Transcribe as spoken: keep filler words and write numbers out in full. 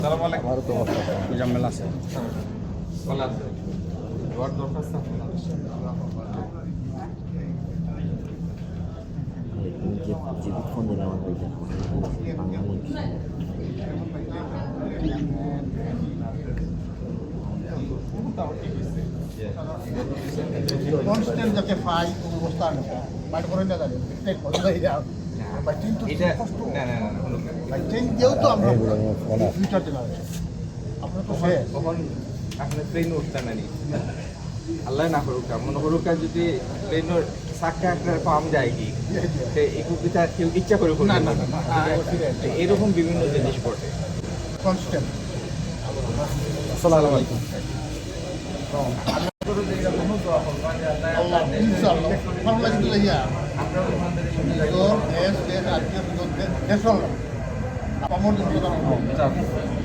সালাম আলাইকুম। মুজাম্মেল আছে। ভালো আছে? দোয়ার দরখাস্ত আপনার। যে, যে ফোন দিলে আমার ভাইটা। কনস্ট্যান্ট যাতে পাই, ওই অবস্থা নেই। বাট করে না জানি, দেখতে কত হয়ে যাও। বাট চেঞ্জ তো এটা, কষ্ট। না, না, না, না, কোনো কাজ। বাট চেঞ্জ যেহেতু আমরা ফিউচার জেনারেশন, আমরা তো শেষ। তখন আপনি ট্রেন উঠতে না নি। আল্লাহ না করুক, মনে করুক, আর যদি ট্রেনের চাকা একটা পাম যায় কি, তো এই কুপিটা কেউ ইচ্ছা করে করবে না, না। না, না, না, না, না। তো এরকম বিভিন্ন জিনিস ঘটে। কনস্ট্যান্ট। আসসালামু আলাইকুম। আল্লাহ, ইনশাআল্লাহ। ভালো লাগছে তো ইয়া। জ্বর, গ্যাস, গ্যাস, আর কি আছে, জ্বর, গ্যাস, গ্যাস হলো। আমার জন্য তো ভালো।